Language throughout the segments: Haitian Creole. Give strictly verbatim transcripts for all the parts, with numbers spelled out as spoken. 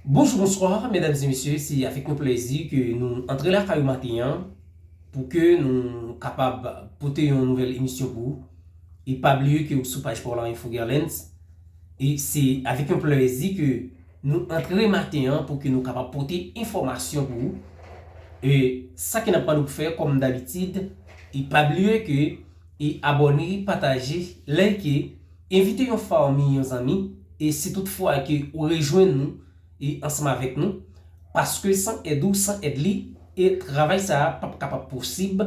Bonjou, bonswa, medam e mesye, se avèk yon plèzi ke nou antre lakay ou maten an pou ke nou kapab pote yon nouvèl emisyon pou ou. E pa bliye ke ou sou paj pa w la Info Guerlens. E se avèk yon plèzi ke nou antre maten an pou ke nou kapab pote enfòmasyon pou ou. E sa ke n ap mande w pou fè, kòm dabitid, e pa bliye ke e abòne, pataje, like, envite yon fanmi, yon zanmi, e si tout fwa ke ou rejwenn nou e ansanm avèk nou, paske san èd ou, san èd li, e travay sa a p ap kapab posib.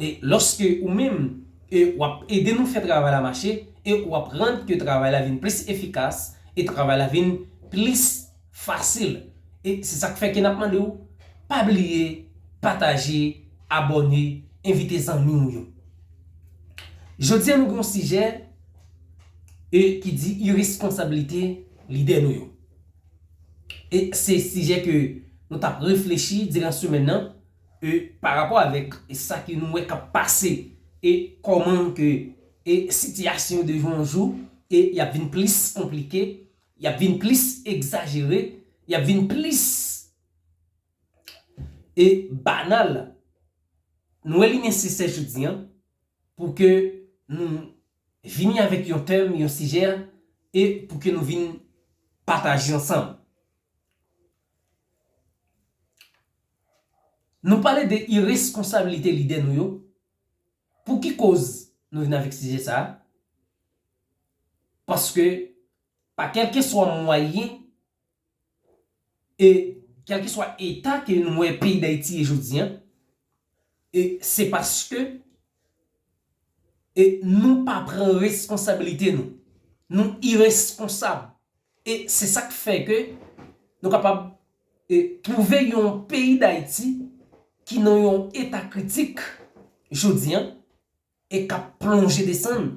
E lòske ou menm e w ap ede nou fè travay la mache, e w ap rann ke travay la vin plis efikas, e travay la vin plis fasil. E se sa k fè ke n ap mande w, pa bliye pataje, abòne, envite zanmi w yo. Jodi a nou gen yon sijè e ki di ireskonsablite lidè nou yo. E se sijè ke nou t ap reflechi diran semèn nan, e pa rapò avèk sa ke nou wè k ap pase, e kòman ke e sitiyasyon de jou an jou e y ap vin plis konplike, y ap vin plis egzajere, y ap vin plis e banal. Nou wè li nesesè jodi an pou ke nou vini avèk yon tèm, yon sijè, e pou ke nou vin pataje ansanm. Nou pale de ireskonsablite lidè nou yo. Pou ki koz nou vin avèk sijè sa a? Paske pa kèlkeswa mwayen e kèlkeswa eta ke nou wè peyi Dayiti ye jodi an, e se paske e nou pa pran reskonsablite nou. Nou ireskonsab. E se sa k fè ke nou kapab e twouve yon peyi Dayiti ki nan yon eta kritik jodi an e k ap plonje desann.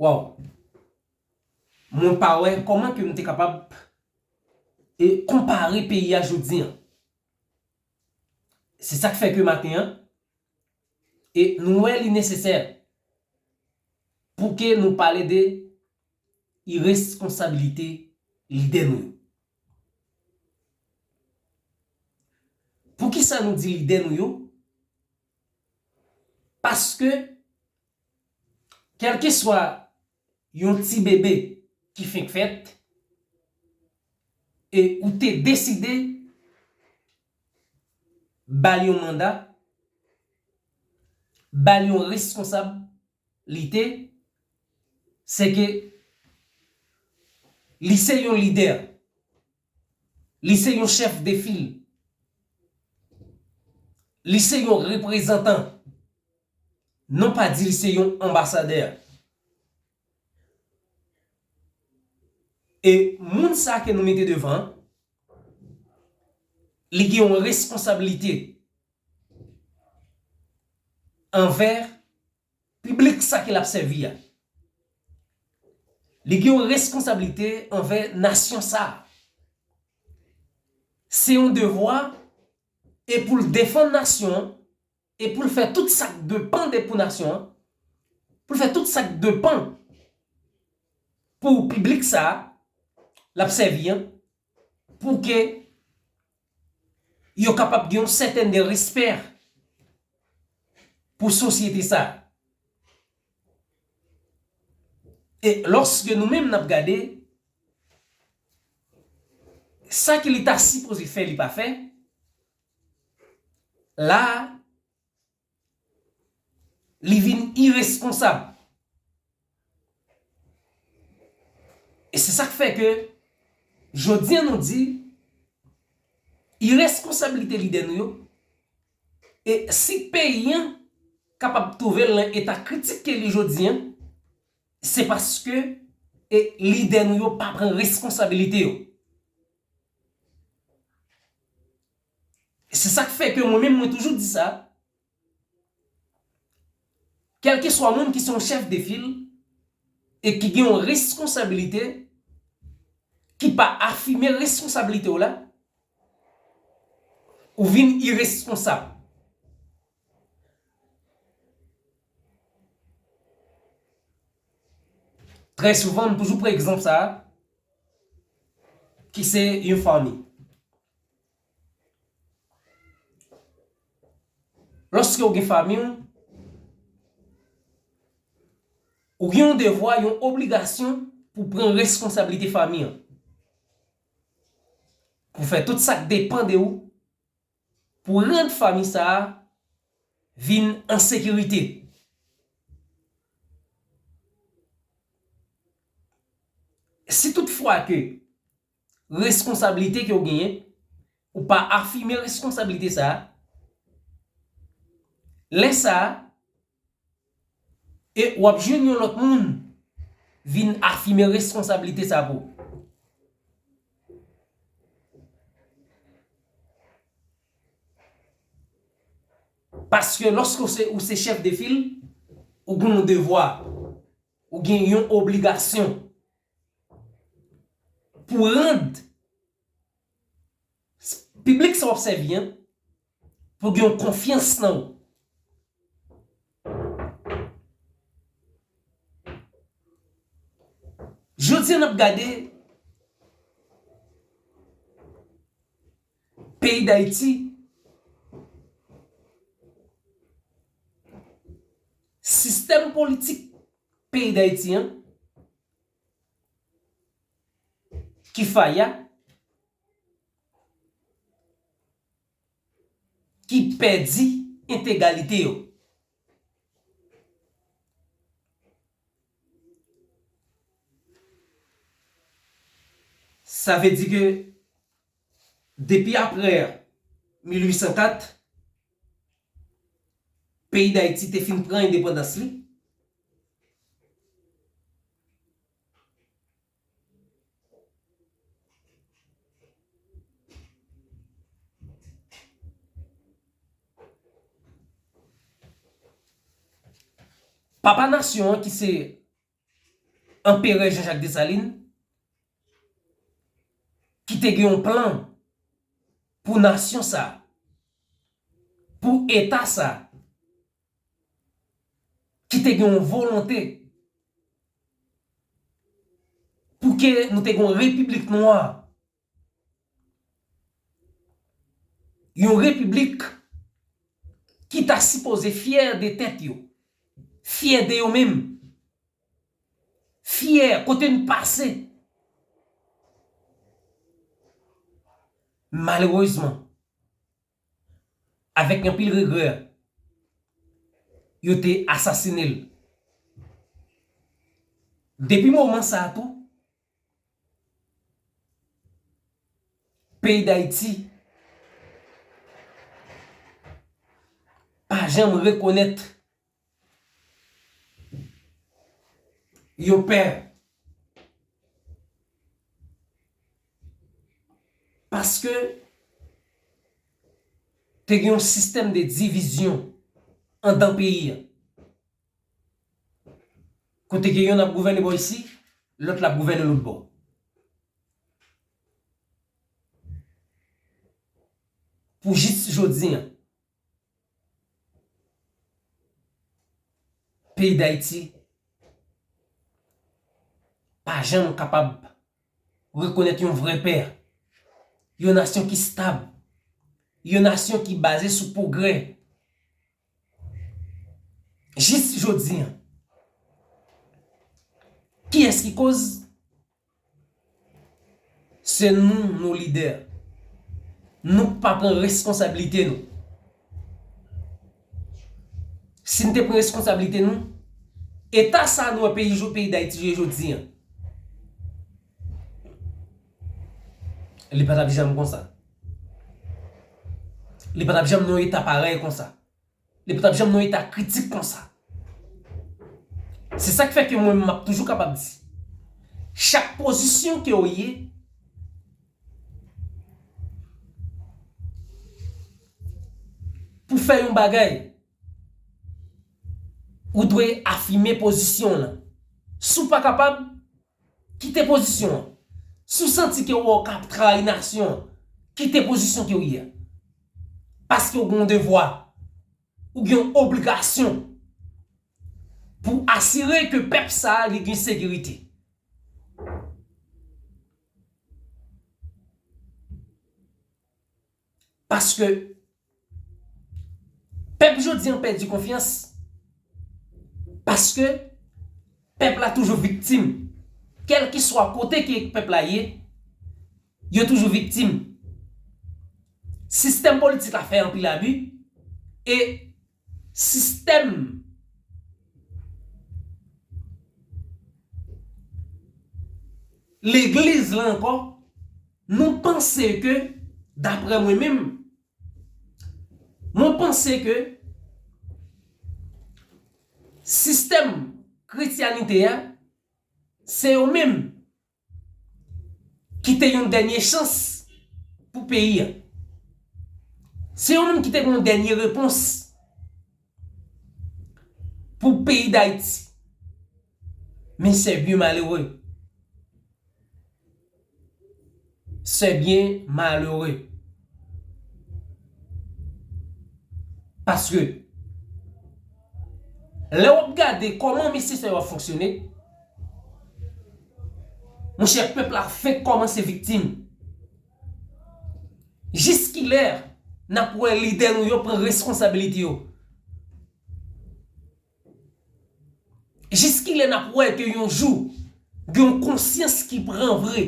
Waw! Mwen pa wè kòman ke m te kapab e konpare peyi a jodi an. Se sa k fè ke maten an, e nou wè li nesesè pou ke nou pale de ireskonsabilite lidè nou yo. Poukisa nou di lidè nou yo? Paske, kèlkeswa yon ti bebe ki fenk fèt, e ou te deside ba l yon manda, ba l yon reskonsablite, se ke li se yon lidè, li se yon chèf de fil, li se yon reprezantan. Non pa di li se yon anbasadè. E moun sa ke nou mete devan, li gen yon reskonsablite anvè piblik sa ke l ap sèvi a. Li gen yon reskonsablite anvè nasyon sa a. Se yon devwa, e pou l defann nasyon an, e pou l fè tout sa k depann de pou nasyon an, pou l fè tout sa k depann pou piblik sa a l ap sèvi an, pou ke yo kapab gen yon sètèn de respè pou sosyete sa a. E lòske nou menm n ap gade, sa ke li ta sipoze fè, li pa fè, la a, li vin ireskonsab. E se sa k fè ke jodi an nou di, ireskonsablite lidè nou yo, e si peyi an kapab twouve l nan eta kritik ke li jodi an, se paske e lidè nou yo pa pran responsabilite yo. Se sa k fè ke mwen menm, mwen toujou di sa, kèlkeswa moun ki se yon chèf de fil e ki gen yon reskonsablite, ki pa afime reskonsablite w la, ou vin ireskonsab. Trè souvan, m toujou pran egzanp sa a. ki se yon fanmi. Lòske w gen fanmi w, ou gen yon devwa, yon obligasyon pou pran reskonsablite fanmi an. Pou fè tout sa k depann de ou, pou rann fanmi sa a vin an sekirite. Si toutfwa ke reskonsablite ke w genyen, ou pa afime reskonsablite sa a, lè sa a, e w ap jwenn yon lòt moun vin afime reskonsablite sa a pou ou. Paske lòske w se, ou se chèf de fil, ou gen yon devwa, ou gen yon obligasyon pou rann piblik sa w ap sèvi an, pou gen yon konfyans nan ou. Jodi a n ap gade peyi Dayiti, sistèm politik peyi Dayiti an, ki faya, ki pèdi entegalite yo. Sa vle di ke depi apre mil uit san kat, peyi Dayiti te fin pran endepandans li. Papa nasyon an, ki se Anperè Jean Jacques Dessalines, ki te gen yon plan pou nasyon sa, pou eta sa, ki te gen yon volonte pou ke nou te gen yon repiblik nwa, yon repiblik ki ta sipoze fyè de tèt yo, fyè de yo menm, fyè kote n pase. Malerezman, avèk anpil regrè, yo te asasinen l. Depi moman sa a tou, peyi Dayiti pa janm rekonèt yon pè. Paske te gen yon sistèm de divizyon anndan peyi a. Kote ke yonn ap gouvène bò isi, lòt la ap gouvène lòt bò. Pou jis jodi a, peyi Dayiti pa janm kapab rekonèt yon vrè pè, yon nasyon ki stab, yon nasyon ki baze sou pwogrè. Jis jodi a, kiyès ki koz? Se nou, nou lidè. Nou k pa pran reskonsablite nou. Si n te pran reskonsablite nou, eta sa nou wè peyi, peyi Dayiti ye jodi a, li pa t ap janm konsa. Li pa t ap janm nan yon eta parèy konsa. Li pa t ap janm nan yon eta kritik konsa. Se sa k fè ke mwen, m ap toujou kapab di, chak pozisyon ke w ye, pou fè yon bagay, ou dwe afime pozisyon w lan. Si w pa kapab, kite pozisyon an. Si w santi ke w ka ap trayi nasyon an, kite pozisyon ke w ye a. Paske w gen yon devwa, ou gen yon obligasyon pou asire ke pèp sa a li gen sekirite. Paske pèp jodi an pèdi konfyans. Paske pèp la toujou viktim. Kèlkeswa kote ke pèp la ye, yo toujou viktim. Sistèm politik la fè anpil abi e sistèm legliz la ankò, nou panse ke, daprè mwen menm, mwen panse ke sistèm kretyanite a, se yo menm ki te yon dènye chans pou peyi a. Se yo menm ki te gen yon dènye repons pou peyi Dayiti. Men se byen malere. Se byen malere. Paske lè w ap gade kòman mesye sa yo ap fonksyone, monchè, pèp la fenk kòmanse viktim. Jiskilè n ap wè lidè nou yo pran responsabilite yo? Jiskilè n ap wè ke yon jou gen yon konsyans ki pran vre?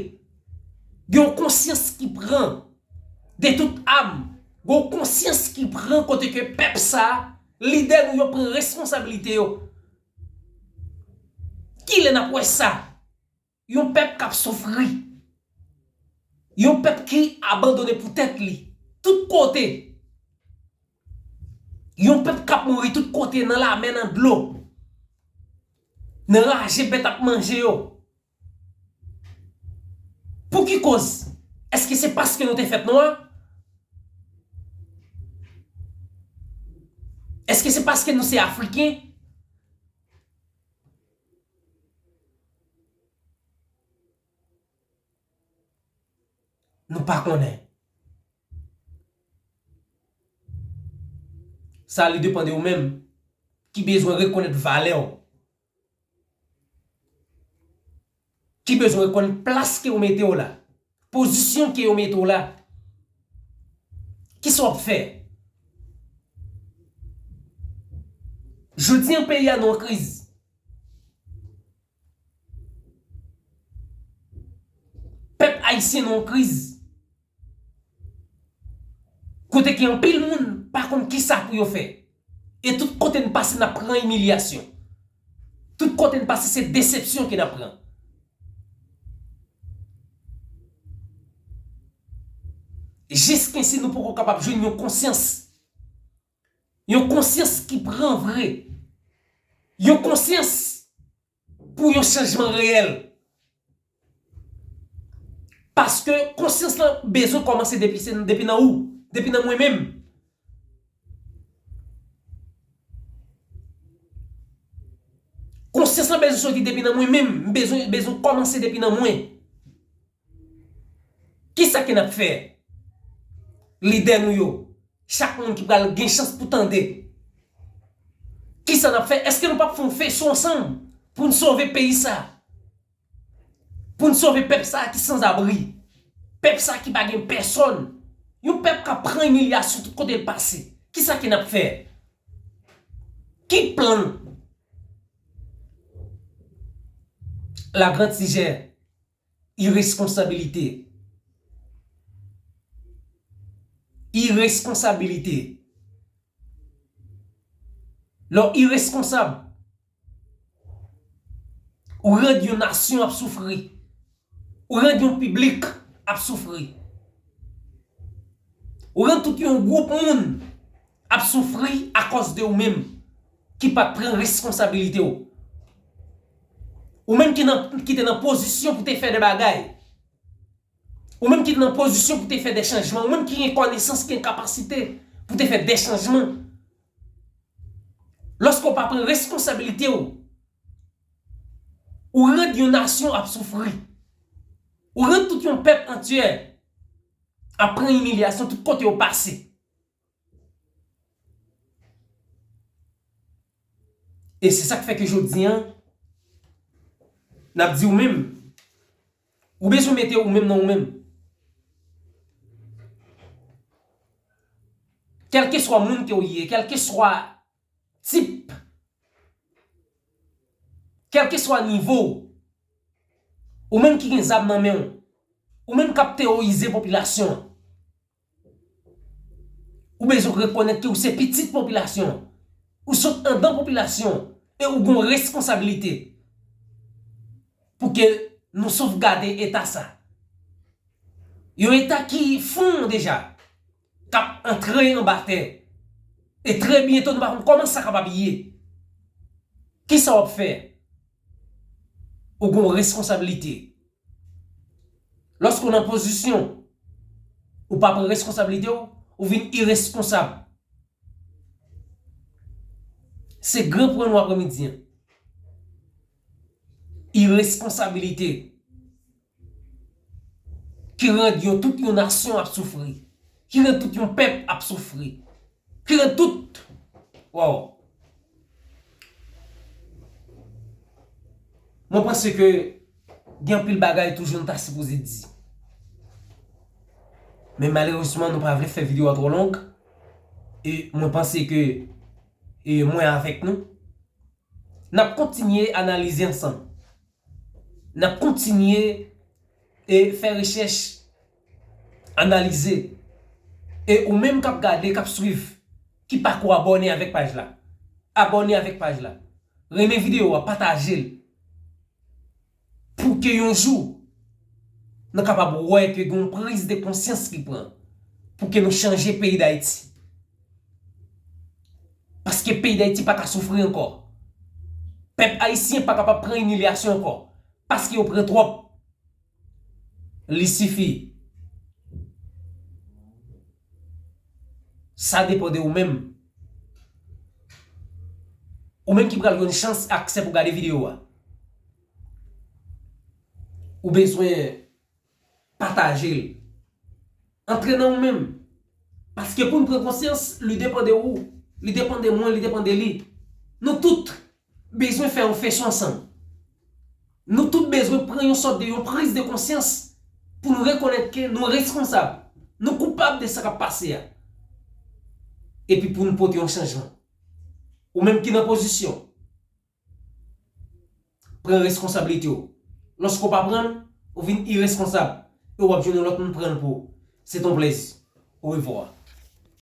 Gen yon konsyans ki pran de tout am, gen yon konsyans ki pran kote ke pèp sa a, lidè nou yo pran responsabilite yo. Kilè n ap wè sa? Yon pèp k ap soufri. Yon pèp ki abandone pou tèt li. Tout kote. Yon pèp k ap mouri tout kote, nan lamè, nan dlo. Nan raje bèt ap manje yo. Pou ki koz? Èske se paske nou te fèt nwa? Èske se paske nou se Afriken? Nou pa konnen. Sa li depann de ou menm ki bezwen rekonèt valè w, ki bezwen rekonèt plas ke yo mete w la, pozisyon ke yo mete w la. Kisa w ap fè? Jodi an peyi a nou an kriz. Pèp ayisyen nou an kriz. Kote ke anpil moun pa konn kisa pou yo fè. E tout kote n pase n ap pran imilyasyon. Tout kote n pase se desepsyon ke n ap pran. Jiskensi nou poko kapab jwenn yon konsyans. Yon konsyans ki pran vre. Yon konsyans pou yon chanjman reyèl. Paske konsyans lan bezwen kòmanse depi se, depi nan ou, depi nan mwen menm. Konsyans lan bezwen soti depi nan mwen menm, m bezwen, bezwen kòmanse depi nan mwen. Kisa ke n ap fè? Lidè nou yo, chak moun ki pral gen chans pou tande. Kisa n ap fè? Èske nou p ap fè yon feso ansanm pou n sove peyi sa? Pou n sove pèp sa ki sanzabri? Pèp sa ki pa gen pèsòn? Yon pèp k ap pran imilyasyon tout kote l pase. Kisa ke n ap fè? Ki plan? Lagrand Tijè, ireskonsabilite. Ireskonsabilite. Lè w ireskonsab, ou rann yon nasyon ap soufri. Ou rann yon piblik ap soufri. Ou rann tout yon gwoup moun ap soufri akòz de ou menm ki pa t pran responsabilite w. Ou menm ki nan, ki te nan pozisyon pou te fè de bagay. Ou menm ki te nan pozisyon pou te fè de chanjman. Ou menm ki gen konesans, ki gen kapasite pou te fè de chanjman. Lòske w pa pran responsabilite w, ou rann yon nasyon ap soufri. Ou rann tout yon pèp antyè ap pran imilyasyon tout kote yo pase. E se sa k fè ke jodi an, n ap di ou menm, ou bezwen mete ou menm nan ou menm. Kèlkeswa moun ke w ye, kèlkeswa tip, kèlkeswa nivo w, ou menm ki gen zam nan men w, ou menm k ap teworize popilasyon an, ou bezwen rekonèt ke w se pitit popilasyon an, ou sot anndan popilasyon an, e ou gen yon responsabilite pou ke nou sovgade eta sa. Yon eta ki fon deja, k ap antre anba tè. E trè byento nou pa konn kòman sa kapab ye. Kisa w ap fè? Ou gen yon responsabilite. Lòske w nan pozisyon, ou pa pran responsabilite w, ou vin ireskonsab. Se gran pwen nou aprèmidi an. Ireskonsabilite ki rann yon tout yon nasyon ap soufri, ki rann tout yon pèp ap soufri, ki rann tout, waw. Mwen panse ke gen anpil bagay toujou nou ta sipoze di. Men malerezman, nou pa vle fè videyo a twò long. E mwen panse ke, e mwen avèk nou, n ap kontinye analize ansanm. N ap kontinye e fè rechèch, analize. E ou menm k ap gade, k ap swiv, ki pako abòne avèk paj la, abòne avèk paj la. Renmen videyo a, pataje l. Pou ke yon jou, nou kapab wè ke gen yon priz de konsyans ki pran. Pou ke nou chanje peyi Dayiti. Paske peyi Dayiti pa ka soufri ankò. Pèp ayisyen pa kapab pran imilyasyon ankò. Paske yo pran twòp. Li sifi. Sa depann de ou menm. Ou menm ki pral jwenn chans aksè pou gade videyo a. Ou bezwen pataje l. Antre nan ou menm. Paske pou n pran konsyans, li depann de ou, li depann de mwen, li depann de li. Nou tout bezwen fè yon fechon ansanm. Nou tout bezwen pran yon sòt de yon priz de konsyans pou nou rekonèt ke nou reskonsab, nou koupab de sa k ap pase a. Epi pou nou pote yon chanjman. Ou menm ki nan pozisyon, pran reskonsablite w. Lòske w pa pran l, ou vin ireskonsab. E w ap jwenn yon lòt moun pran l pou ou. Se t on plèzi. Orevwa.